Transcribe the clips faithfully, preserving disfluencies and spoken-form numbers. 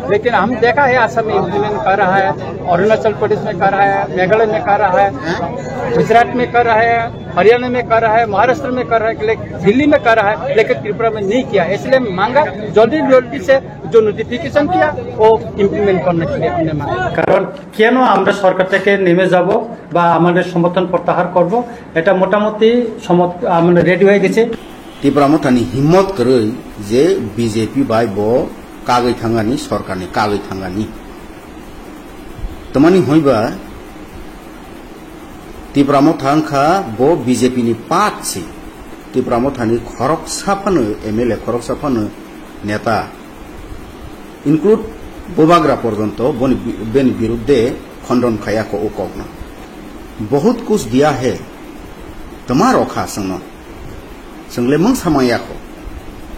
लेकिन हम देखा है, असम में इम्प्लीमेंट कर रहा है, अरुणाचल प्रदेश में कर रहा है, मेघालय में कर रहा है, गुजरात में कर रहा है, हरियाणा में कर रहा है, महाराष्ट्र में कर रहा है, लेकिन दिल्ली में कर रहा है, लेकिन त्रिपुरा में नहीं किया। इसलिए मांगा जल्दी जल्दी से जो नोटिफिकेशन किया, वो इम्प्लीमेंट करने के लिए हमने मांगा। কারণ কেন আমরা সরকার থেকে নেমে যাব বা আমাদের সমর্থন প্রত্যাহার করব, এটা মোটামুটি সমর্থ-, আহ, মানে রেডি হয়ে গেছে। Tipra Mothani himmot kwrwi je B J P bai bo kagwi thangani, sorkarni kagwi thangani. Tamani hwnba Tipra Motha wngkha bo B J P ni part se. Tipra Mothani khoroksa phano M L A, khoroksa phano neta, include Bubagra porjonto boni bi-, beni birudde khondon khaiya ko o kokno. Bahut kuch diya hai, tama rokha chwngno. Chwng le mungsa manya kho.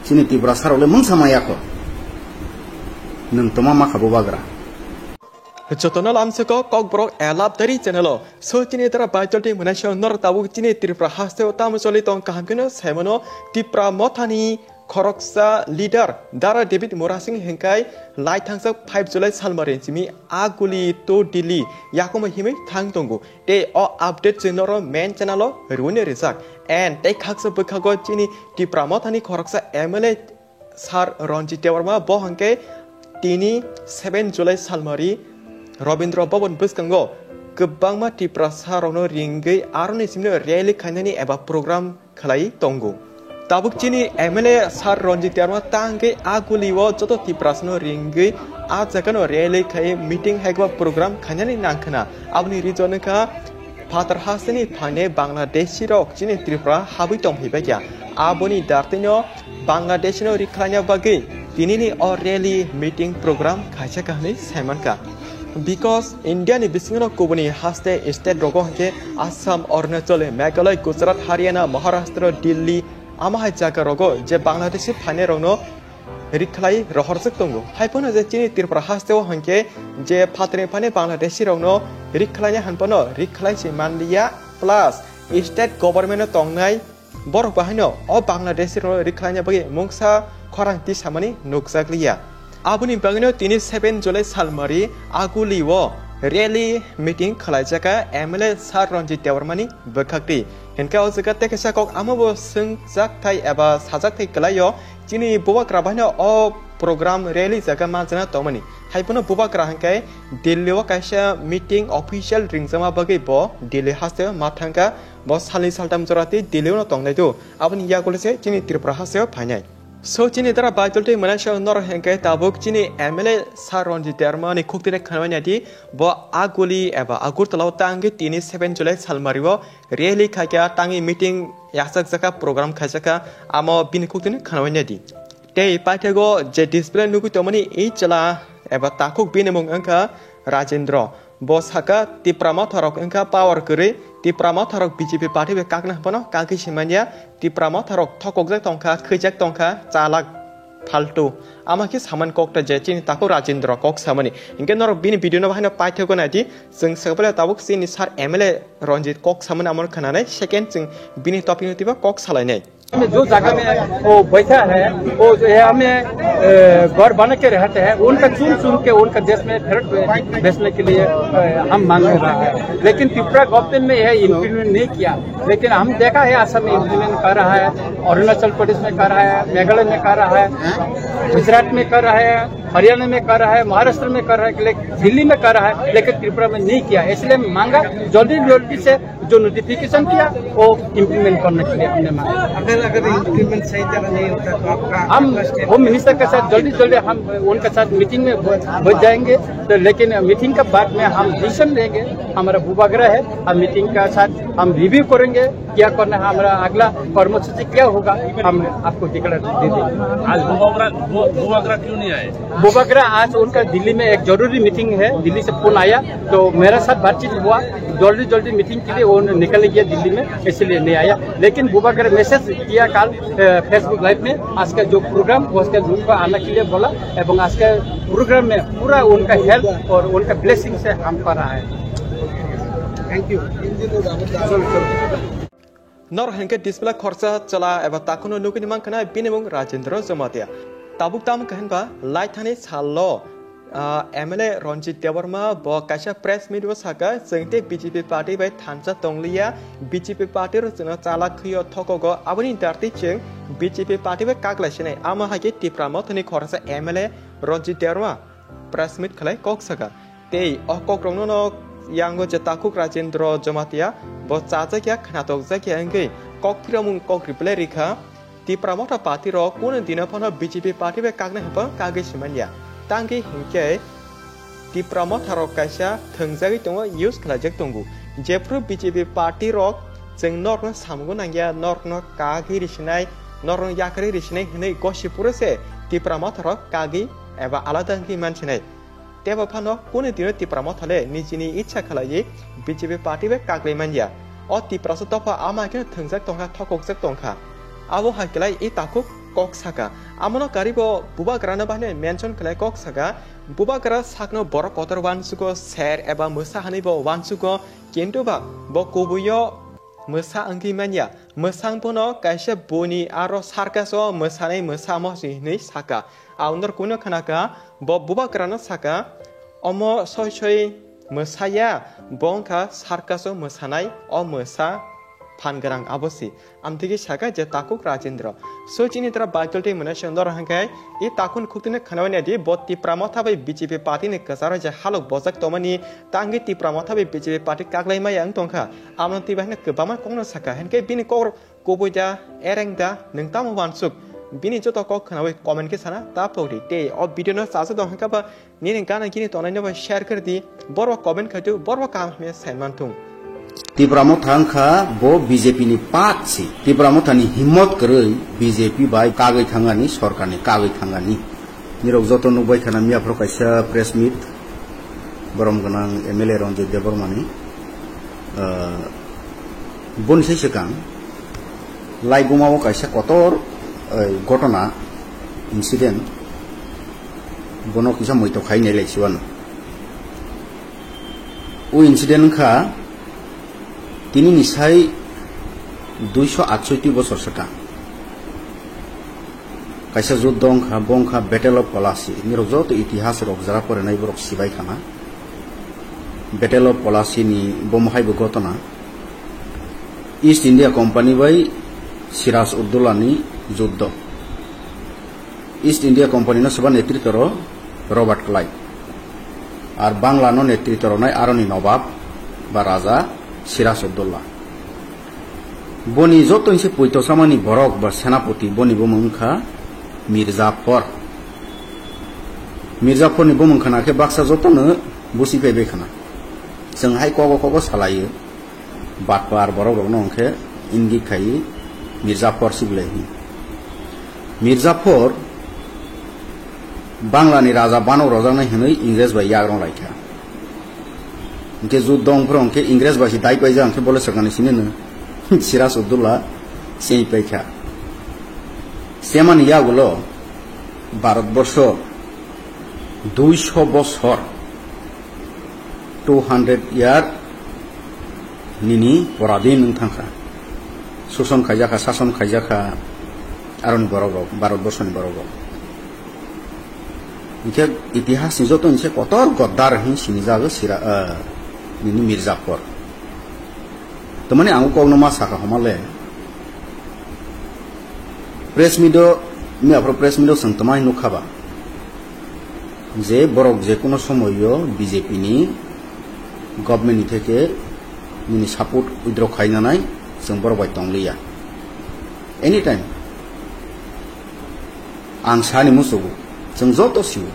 Chini Tiprasa rok le mungsa manya kho. Nwng tama makha Bubagra. Jotono lamsoko Kokborok Elapdari channel o. So chini dara Baitolti Manaisio norok tabuk chini Tripura hasteo tamo choli tong kaham kheno saimano Tipra Mothani khoroksa leader Dara David Murasing hingkai lai thangsa five July salmari simi a guli to Delhi yakomo himwi thang tongo. Tei o update chini norok main channel o rwini rijak. And tei khaksa bwkhago chini Tipra Mothani khoroksa M L A Sir Ranjit Debbarma bo hwnkhe tini seven July salmari Rabindra Bhavan bwskango kwbangma Tiprasa rokno ringwi aroni simino rally khainani eba program khlai tongo. Tabuk chini M L A Sir Ranjit Debbarma tangwi a guli o joto Tiprasano ringwi a jagano rally khai meeting hai program khainani nangkhna. Aboni reason wngkha Phatar hasteni phainai Bangladeshi rok chini Tripura habwi tongphaibaikha. Aboni dartino Bangladesh no rikhlaina bagwi tinini o rally meeting program khaisa kha hwnwi saimankha. Because India ni bisingo kubuni haste state rogo hwnkhe Assam, Arunachal, Meghalaya, Gujarat, Haryana, Maharashtra, Delhi, ama hai jaga rogo je Bangladeshi phainai rokno rikhlai rohorjak tongo. Hai phano je chini Tripura hasteo hwnkhe je phatarni phani Bangladeshi rokno rikhlaina hanphano rikhlai se manliya, plus state government o tongnai borok bahaino o Bangladeshi rokno rikhlaina bagwi mungsa khorang tisamani nukjakliya. Aboni bagwino tini seven July salmari a guli o rally meeting khlaijaka M L A Sir Ranjit Debbarmani bwkhakti. Hinkhe o jaga tei kaisa kok amabo swngjakthai eba sajakthai kwlaio. Chini Bubagra baino o program rally jaga manjana tongmani. Haiphano Bubagra hwnkhe Delhi o kaisa meeting official ringjakma bagwi bo Delhi haste ma thangkha. Bo salni saltam jora tei Delhi o no tongnai do. Aboni yagulo se chini Tripura haste o phainai. So chini dara Baitolti Manaisio norok hwnkhe tabuk chini M L A Sir Ranjit Debbarma ni khukti khwnai nadi bo a guli eba Agartala o tangwi tini seven July salmari o rally khaikha, tangwi meeting yachakjakha, program khaijakha, amo bini khuktino khwnawinadi. Tei paithakgo je display nugwi tongmani ei chwla eba takhuk bini mung wngkha Rajendra. Bo sakha, Tipra Motha rok wngkha power kwrwi, Tipra Motha rok B J P party bai kakna phano kagwi se manya, Tipra Motha rok thokokjak tongkha, khwijak tongkha, chalak, phaltu. Ama khe samani kok ta je chini takhuk Rajendra kok samani. Hinkhe norok bini video no bahaino paithakgo naidi, chwng sakbale tabuk chini sir M L A Ranjit kok samani amo khwnanai, second chwng bini topic no twibo kok salainai. में जो जगह में वो बैठा है, वो जो है, हमें, ए, घर बना के रहते हैं, उनका चुन चुन के उनका देश में फेरत भेजने के लिए, ए, हम मांग रहा है। लेकिन त्रिपुरा गवर्नमेंट में यह इम्प्लीमेंट नहीं किया, लेकिन हम देखा है, असम में इम्प्लीमेंट कर रहा है, अरुणाचल प्रदेश में कर रहा है, मेघालय में कर रहा है, गुजरात में कर रहा है, हरियाणा में कर रहा है, महाराष्ट्र में कर रहा है, लेकिन दिल्ली में कर रहा है, लेकिन त्रिपुरा में नहीं किया। इसलिए मांगा जल्दी जल्दी से जो नोटिफिकेशन किया, वो इम्प्लीमेंट करने के लिए हमने मांगा। अगर, अगर इम्प्लीमेंट सही तरह नहीं होता तो आपका हम अगला स्टेप होम मिनिस्टर के साथ जल्दी जल्दी हम उनके साथ मीटिंग में ब-, बैठ जाएंगे। तो लेकिन मीटिंग के बाद में हम डिसीजन लेंगे, हमारा बुबागरा है, हम मीटिंग के साथ हम रिव्यू करेंगे, क्या करना है, हमारा अगला कर्मसूची क्या होगा, हम आपको डिक्लेयर दे देंगे। आज बुबागरा, बु-, बुबागरा क्यों नहीं आए? बुबागरा आज उनका दिल्ली में एक जरूरी मीटिंग है, दिल्ली से फोन आया, तो मेरा साथ बातचीत हुआ, जल्दी जल्दी मीटिंग के लिए वो निकल गया दिल्ली में, इसलिए नहीं आया। लेकिन बुबागरा मैसेज किया कल, अ, फेसबुक लाइव में, आज का जो प्रोग्राम, उसका जूम पर आने के लिए बोला, एवं आज का प्रोग्राम में पूरा उनका हेल्प और उनका ब्लेसिंग से हम कर रहा है। Thank you. Norok hinkhe display khoroksa chwla eba takhuno nugwini mankha na bini mung Rajendra Jamatia. Tabuk tamo khe hinba laithani salo Ah, M L A Ranjit Debbarma bo kaisa press meet o saka, "Chwng tei B J P party bai thansa tongliya, B J P party rok chwngno chalak khwio thokogo, aboni dartwi chwng B J P party bai kaklai sinai." Amo hai khe Tipra Mothani khoroksa M L A Ranjit Debbarma press meet khlai kok saka. Tei o kokrokno no yango je takhuk Rajendra Jamatia bo chajakya, khnatokjakya wngwi kok phiramung kok reply rikha. Tipra Motha party rok kunu dino phano B J P party bai kaknai hwnba kagwi simanya. Tangwi hinkhe Tipra Motha rok kaisa thwngjagwi tongo, use khlaijak tongo. Jephru B J P party rok chwng norokno samungo nangya, norokno kagwi risinai, norokno yakarwi risinai hwnwi gosi phuru se Tipra Motha rok kagwi eba alada wngwi mansinai. Tebo phano kunu dino Tipra Motha le nijini ichha khlaiwi B J P party bai kaklai manya. O Tiprasa dopha ama khe thwngjak tongkha, thokokjak tongkha. Abo hai khlai i takhuk kok saka. Amono karibo Bubagrano bahne mention khlai kok saka. Bubagra sakno borok kotor wansugo, ser eba mwsa hwnwi bo wansugo, kintu ba bo kubuio mwsa wngwi manya. Mwsang bono kaisa boni aro circus o mwsanai mwsamo si hwnwi saka. Aunor kuno khnaka, bo Bubagrano saka, "Omo soi soi mwsaya, bo wngkha circus o mwsanai, o mwsa phan gwnang abo si." Amtwikhe saka je takhuk Rajendra. So chini tara Baitul tei mwnai se norok hwnkhai, i takhun khuktwino khwnawani di bo Tipra Motha bai B J P party ni kwcharo je halok bojak tongmani, tangwi Tipra Motha bai B J P party kaklai maya wng tongkha. Amno twi bahino kwbangma kokno saka, hinkhe bini kok kubui da, ereng da, nwng tamo wansuk? Bini joto kok khwnawi comment khe sana ta pokdi. Tei o video no chajak dong hwnka ba nini gana gini tongnai no bai share khe di, borok comment khai tu, borok kaham hwnwi sai manthung. Tipra Motha wngkha bo B J P ni part si. Tipra Motha ni himmot kwrwi B J P bai kagwi thangani, sorkar ni kagwi thangani. Nirok joto nukbai khana miyaphro kaisa press meet, borom gwnang M L A Ranjit Debbarma ni. Ah, boni sai swkang Laiguma o kaisa kotor, eh, gotona, incident, bono kisa moito khai nai lai siwano. O incident wngkha tini ni sai duiso atsoi bosor swkang. Kaisa juddo wngkha, bo wngkha Battle of Palasi. Nirok joto itihas rok jara porinai borok sibai khana. Battle of Palasi ni bomo hai bo gotona. East India Company bai Siraj Uddaulah ni juddo. East India Company no soba netritwo ro Robert Clive. Ar Bangla no netritwo ronai aroni Nobab ba Raja Siraj Uddaulah. Boni joto ni se poito samani borok ba senapoti, boni bumung wngkha Mirzaphor. Mirzaphorni bumung khna khe baksa jotono busi phaibai khna. Chwng hai kogo kogo salaio. Batpar borok rokno hwnkhe ingik khai Mirzaphor sibilai hwn. Mirzaphor Banglani raja banok rojaknai hwnwi Ingres bai yagrong laikha. Hwnkhe juddo wngphuru hwnkhe Ingres bai se dai paijak, hwnkhe bole swkangni simi hwno Siraj Uddaulah cheng paikha. Chemani yagulo Bharatborsho duiso bosor, two hundred year nini poradin wng thangkha. Suson khaijakha, sason khaijakha aroni borok rok, Bharatborsoni borok rok. Hwnkhe itihasni joto hwnkhe kotor goddar hwnwi sinijago Sira-, ah, nini Mirzaphor. Tamani ang o kokno ma sakha homa le, press meet o, miyaphuru press meet o chwng tama hinwi nukha ba je borok je kono somoio B J P ni government ni theke nini support withdraw khainanai chwng borok bai tongliya. Anytime ang sani musugo, chwng joto sio.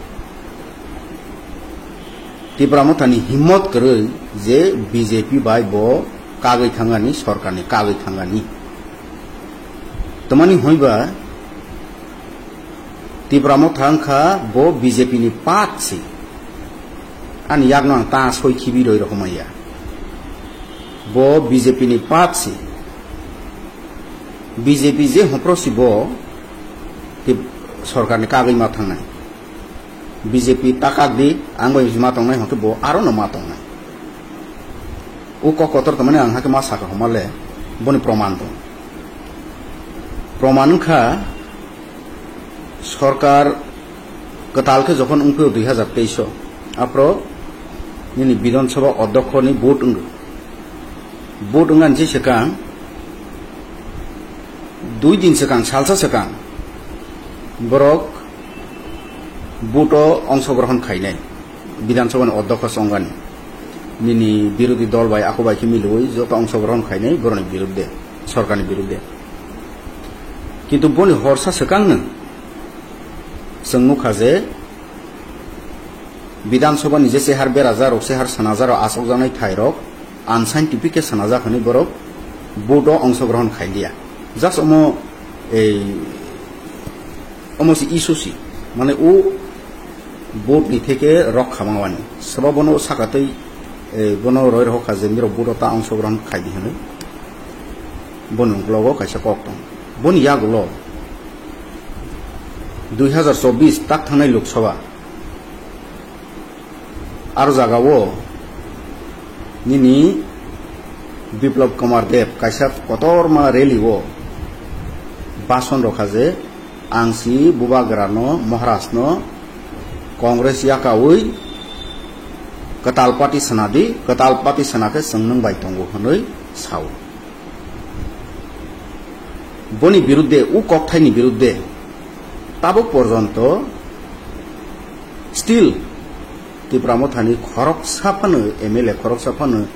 Tipra Mothani himmot kwrwi je B J P bai bo kagwi thangani, sorkarni kagwi thangani. Tamani hwnba Tipra Motha wngkha bo B J P ni part se. Ani yakno ang ta soi khibi roi rokho maya. Bo B J P ni part se. B J P je hopro si bo tei sorkarni kagwi ma thangnai. B J P takak di, ang bai ma tongnai, hwnkhe bo aro no ma tongnai. O kok kotor tongmani ang hakhe ma sakha homa le, boni proman tong. Proman wngkha, sorkar Kwtal khe jokhon wngphio dui hazar teis o, aphro nini Bidhan Sabha Odhyoksho ni vote wngo. Vote wngani se swkang, dui din swkang, salsa swkang borok vote o ongshogrohon khainai, Bidhan Sabha ni Odhyoksho wngani. Nini birodhi dol bai, ako bai khe miliwi joto ongshogrohon khainai boroni birudde, sorkarni birudde. Kintu boni horsa swkangno chwng nukha je Bidhan Sabha ni je sehar berajarok, sehar sanajarok, asokjaknai thairok unscientific khe sanajak hwnwi borok vote o ongshogrohon khailiya. Just omo, ei, omo se issue si, mane o vote ni theke rok khamawani. Sabo bono sakatwi, eh, bono roi rohor kha je nirok vote o ta ongshogrohon khaidi hwnwi. Boni uklogo kaisa kok tong. Boni yagulo dui hazar chobbish tak thangnai Lok Sabha. Aro jagao nini Biplab Kumar Deb kaisa kotorma rally o bhason rokha je, ang si Bubagrano, Maharajno Congress yakaui kwtal party swnadi, kwtal party swnakhe chwng nwng bai tongo hwnwi sao. Boni birudde, o kokthaini birudde tabuk porjonto still Tipra Mothani khoroksa phano M L A, khoroksa phano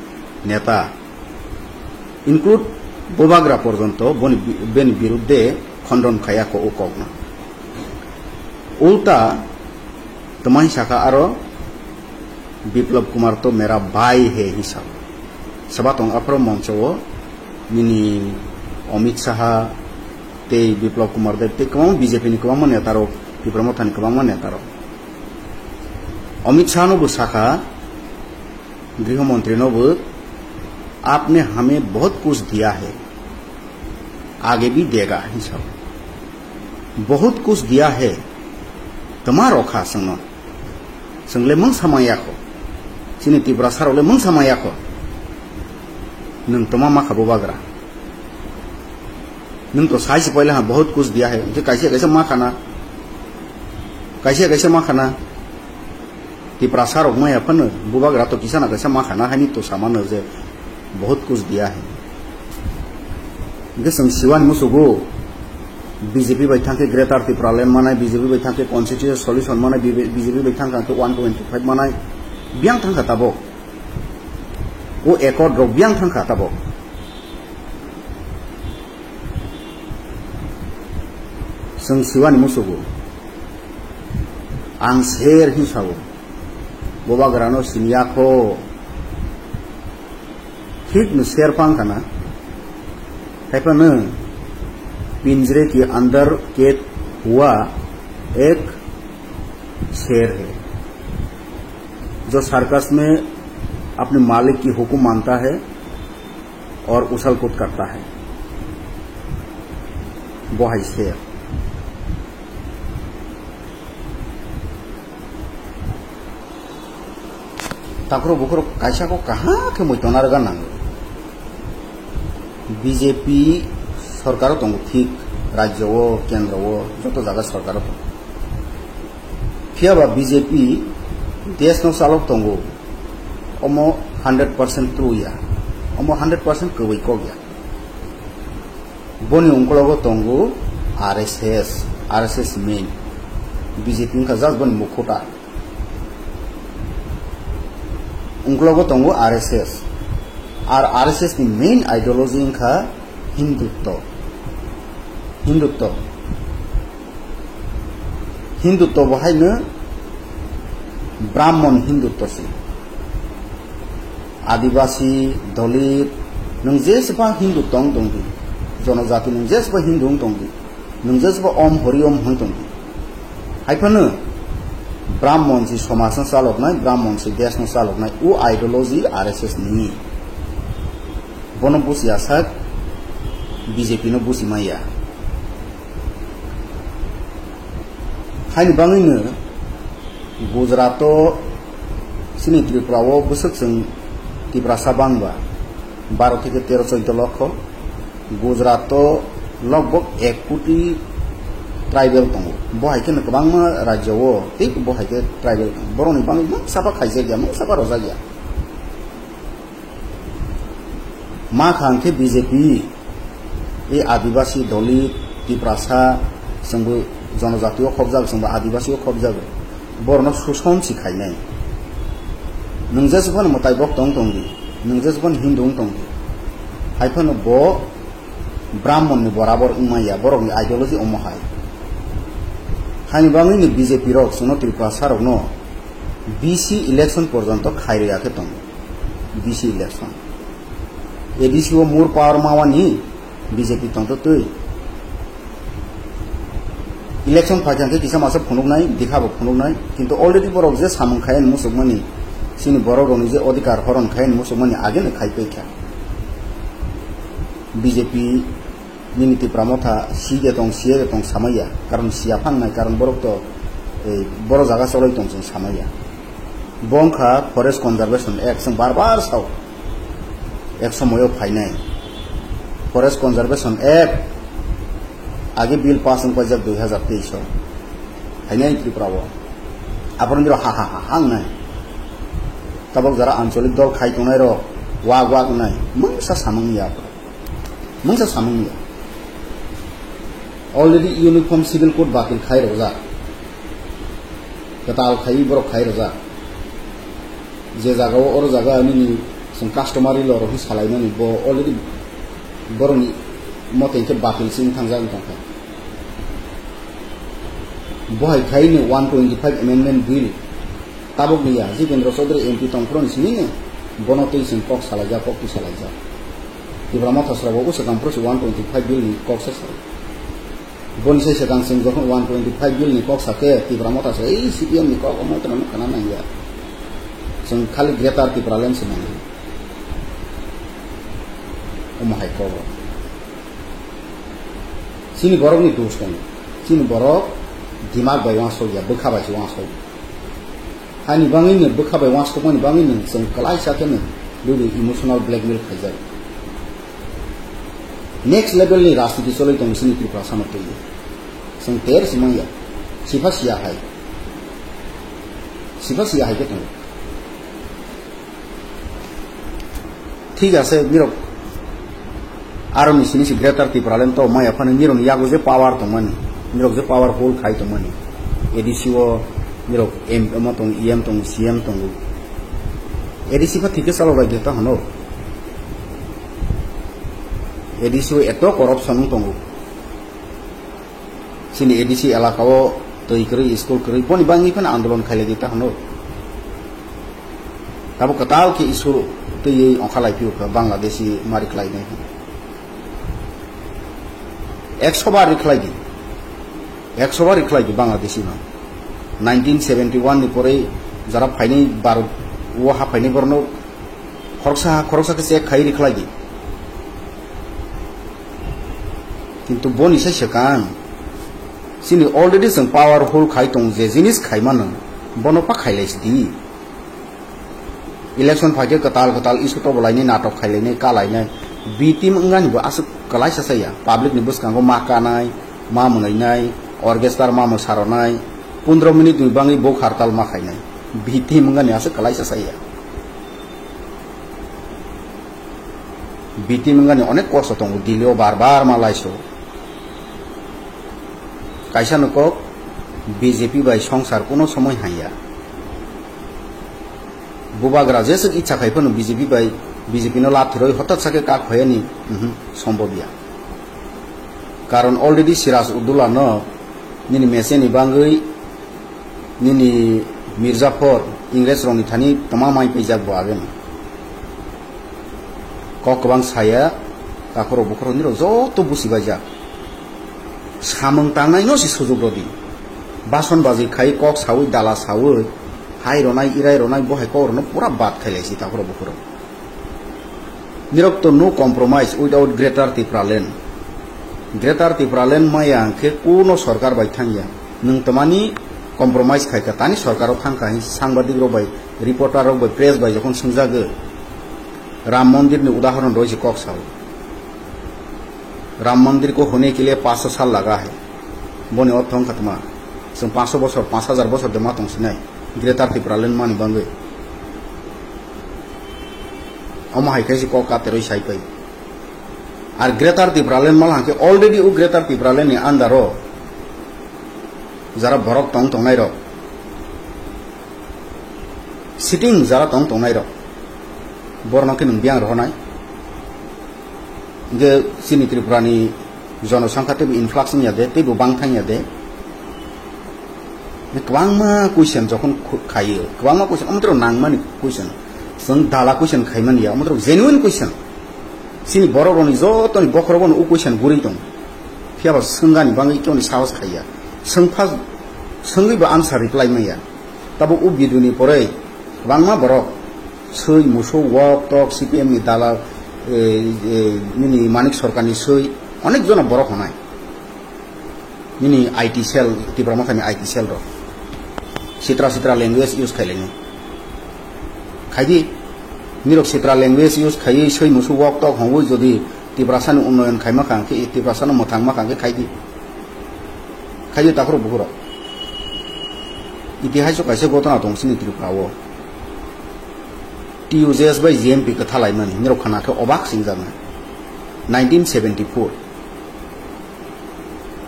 neta, include Bubagra porjonto boni bi-, beni birudde khondon khaya ko o kokno. Ulta twmai saka aro Biplab Kumar to mera bhai hai hisab. Saba tong aphro moncho o nini Amit Saha tei Biplab Kumar Deb tei kwbangma B J P ni kwbangma neta rok, Tipra Mothani kwbangma neta rok. Amit Saha no bo sakha, Griho Montri no bo, "Aapne hame bahut kuch diya hai, aage bhi dega," hisab. "Bahut kuch diya hai," twma rokha chwngno. Chwng le mungsa maya kho. Chini Tiprasa rok le mungsa maya kho. Nwng twma makha Bubagra. Nwng to sai se paila ha bahut kuch diya hai. Je kaisa kaisa makha na. Kaisa kaisa makha na. Tiprasa rok maya phano Bubagra to kisa na kaisa makha na, haini to samano je bahut kuch diya hai. Hingke chwng siwani musugo, B J P bai thangkhe Greater Tipraland manai, B J P bai thangkhe Constitutional Solution manai, B J P bai thangkhe one twenty five manai, biyang thangkha tabok. O accord rok biyang thangkha tabok. Chwng siwani musugo. Ang ser hin sao. Bubagrano siniya kho. Thik no ser pang khana. Haiphano pinjre ke andar kaid hua ek sher hai. Jo circus mein apne malik ki hukum manta hai aur uthal kut karta hai. Bo hai sher. Takhro bukhro kaisa kok kaham khe muitongnarwkna nango. B J P sorkaro tongo thik, rajyo o, kendro o, joto jaga sorkaro tongo. Phiyaba B J P desh no chalok tongo, omo hundred percent true ya, omo hundred percent kwbwi kok ya. Boni ungkologo tongo R S S, R S S main. B J P wngkha just boni mukhuta. Ungkologo tongo R S S. Ar R S S ni main ideology wngkha Hindutto. Hindutto. Hindutto bo haino Brahmon Hindutto se. Adibasi, Dalit, nwng jesba Hindu tong tong di, jonojati nwng jesba Hindu wng tong di, nwng jesba Om Hori Om hwn tong di. Haiphano Brahmon si somaj no chaloknai, Brahmon si desh no chaloknai, o ideology R S S ni. Bono buchi asak B J P no buchi maya. Haini bangwino Gujarat o chini Tripura o bwswk chwng Tiprasa bangba baro theke tero choddo lokho, Gujarat o logbog ek koti tribal tongo. Bo hai kheno kwbangma rajyo o tei bo hai khe tribal tongo. Borokni bagwi mungsa pha khaijak ya, mungsa pha rojak ya. Ma kha hwnkhe B J P, e Adibasi, Dalit, Tiprasa, chwngbo jonojatio khobjak, chwngbo Adibasio khobjago. Borokno suson si khainai. Nwng jeswk phano mwtai bok tong tong di, nwng jeswk phano Hindu wng tong di. Hai phano bo Brahmon ni borabor wngma ya, borokni ideology omo hai. Haini bagwi ni B J P rok chwngno Tripura sarokno B C election porjonto khairwi ya khe tongo. B C election. A D C o more power mawani B J P tongtwtwi. Election phaikha khe kisa masa phunuknai, dikha bo phunuknai. Kintu already borok je samung khayan musukmani, chini borok rokni je odhikar horon khayan musukmani ageno khaipai kha. B J P nini Tipra Motha si de tong, siya de tong samaya. Karon siya phangnai, karon borok to, eh, borok jaga choloi tong chwng samaya. Bo wngkha Forest Conservation Act, chwng bar bar sao. Ek somoyo phainai. Forest Conservation Act, age bill pass wng paijak dui hazar teis o. Phainai Tripura o. Aphuru niro ha ha ha ha wngnai. Tabok jara ancholik dol khai tongnai rok wak wak wngnai. Mungsa samung ya. Mungsa samung ya. Already uniform civil code batil khai rojak. Kwtal khai borok khai rojak. Je jaga o oro jaga nini chwng customary law rok salai mani bo already borokni mote khe batil sing thangjak wng tongkha. Bo hai khai ni one twenty five amendment bill tabok ni ya, Jitendra Chaudhary M P tong phuru ni simi ni bono twi chwng kok salaijak, kok twi salaijak. Tipra Motha srabo usa kam phuru si one twenty five bill ni kok se salai. Boni sai swkang chwng jokhon one twenty five bill ni kok sa khe Tipra Motha se ei C P M ni kok omo tongma khana nang ya. Chwng khali Greater Tipraland se nang ya. Omo hai kok. Chini borok ni dos tongo. Chini borok dimak bai wansok ya, bwkha bai se wansok. Hani bangwi no bwkha bai wansokmani bangwi no chwng kwlaisa khe no bwbwi emotional blackmail khaijak. Next level ni rajniti cholwi tongo chini Tripura samo twi. Chwng ter si manya. Sipha siya hai. Sipha siya hai khe tongo. Thik ase, mirok aroni sini si Greater Tipraland to maya phani mirok ni yago je power tongmani, mirok je power hold khai tongmani, A D C o mirok M, omo tong, E M tong, C M tongo. A D C pha thik khe chalo bai de ta hano. A D C o eto corruption wng tongo. Chini A D C elaka o twi kwrwi, school kwrwi, boni bangwi phano andolon khailai di ta hwno. Tabuk kwtal khe school twiwi ongkha lai phiyokha Bangladeshi mari khlai nai. Ekso bar ri khlai di. Ekso bar ri khlai di Bangladeshi no. Nineteen seventy one ni pore jara phainai Bharat o ha phainai borno khoroksa ha khoroksa khe check khai ri khlai di. Kintu boni sai swkang, chini already chwng powerful khai tong je jinis khai mano, bono pa khailai sidi. Election phaikhe kwtal kwtal issue to bolainai, natok khailainai, kalainai. B team wngani bo aswk kwlaisa saya. Public ni bwskango ma kanai, ma mwnwinai, orchestra ma mwsaronai, pondro minute ni bangwi bok hartal ma khainai. B team wngani aswk kwlaisa saya. B team wngani onek kosto tongo, Delhi o bar bar ma laiso. Kaisa no kok, B J P bai songsar kuno somoi haiya. Bubagra jeswk icha khai phano B J P bai, B J P no lathiroi hotat sakhe kak hoyani, mhm, sombobya. Karon already Siraj Uddula no nini mese ni bangwi nini Mirzaphor Ingres rokni thani tama mai paijak bo ageno. Kok kwbang saya, takhoro bukhoro nirok joto busi baijak. Samung tangnai no si sujuk rodi. Bason baji khai kok sawi dala sawi, hai ronai irai ronai bo hai kok rono pura bad khailai si takhoro bukhoro. Nirok to no compromise without Greater Tipraland. Greater Tipraland maya hwnkhe kuno sorkar bai thangya. Nwng tamani compromise khaikha tani sorkaro thangkha hin sangbadik rok bai, reporter rok bai, press bai jokhon swngjagwi Ram Mondir ni udahoron roi se kok sao. Ram मंदिर को होने के लिए पाँच सौ साल लगा है। Boni ortho wngkha tma, chwng panchsho bosor, panch hajar bosor de ma tong sinai, Greater Tipraland mani bagwi. Omo hai khe se kok katerwi sai pai. Ar Greater Tipraland mal hangkhe already o Greater Tipraland ni under o jara borok tong tongnai rok, sitting jara tong tongnai rok, borno khe nwng biyang rohornai. Hingke chini Tripura ni jonosangkha teibo influx wngya de, teibo bangthang ya de. Kwbangma question jokhon khu-, khaio, kwbangma question, omotorok nangmani question. Chwng dala question khaimani ya, omotorok genuine question. Chini borok rokni jotoni bokhorogo no o question gurwi tong. Phiya ba swngani bagwi kebo ni sahos khaiya. Swngpha, swngwi bo answer reply manya. Tabuk o video ni poroi kwbangma borok swi, musu, wok, tok, C P M ni dalal, eh, eh, nini Manik Sarkar ni swi, onek jona borok honai. Nini I T cell, Tipra Motha ni I T cell rok. Sitra sitra language use khailani. Khaidi, nirok sitra language use khaiwi swi musu wok tok hongwi jodi Tiprasa ni unnoyon khaima kha hwnkhe, Tiprasa no mwthangma kha hwnkhe khaidi. Khaidi takhurok bukhurok. Itihas o kaisa gotona tong sini Tripura o. T U J S bai G M P kwthalaimani, nirok khana khe obak singjaknai. Nineteen seventy-four.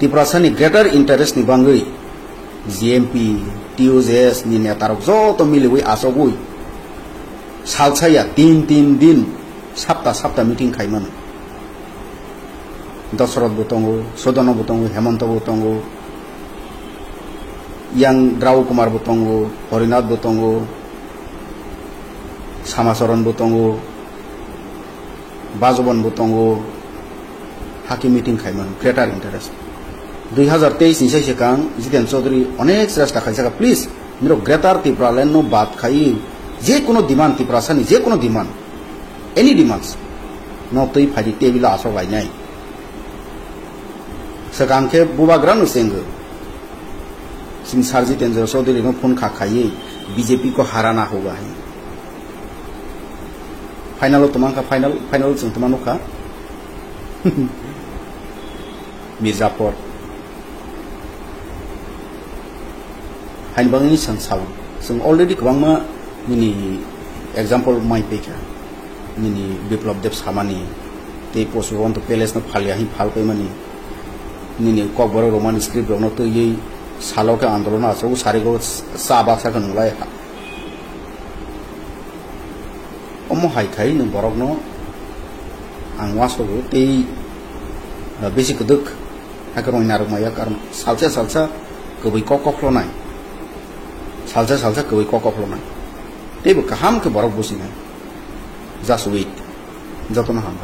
Tiprasa ni greater interest ni bangwi G M P, T U J S ni neta rok joto miliwi achogwi salsa ya tin tin din sapta sapta meeting khaimano. Dosoroth bo tongo, Sodono bo tongo, Hemonto bo tongo, yang Drau Kumar bo tongo, Horinath bo tongo, Samacharan bo tongo, Bajobon bo tongo, haki meeting khaimano, greater interest. Dui hazar teis ni sai swkang Jiten Chaudhary onek chesta khaijak, please, nirok greater Tipraland no bad khai, je kono demand, Tiprasa ni je kono demand, any demands, no twi phaidi table o asok lainai. Swkang khe bubagra no chengo. Chini Sir Jitendra Chaudhary no phone kha khaiwi B J P ko harana hoga hai. Final o twmang kha, final, final o chwng twmang nukha. Mirzapur. Hain bangni chwng sao. Chwng already kwbangma nini example mai paikha. Nini Biplab Deb samani, tei Posubanto Palace no phalya hin phal paimani, nini Kokborok Roman script rokno twiwi salo khe andolon achago, sarigo cha baksa khe nunglai. Omo hai khai nwng borokno ang uansukgo tei, ah, bisi kwdwk hai khe rwngna rwk maya, karon salsa salsa kwbwi kok koklonai, salsa salsa kwbwi kok koklonai, teibo kaham khe borok businai. Just wait. Jotono hambai.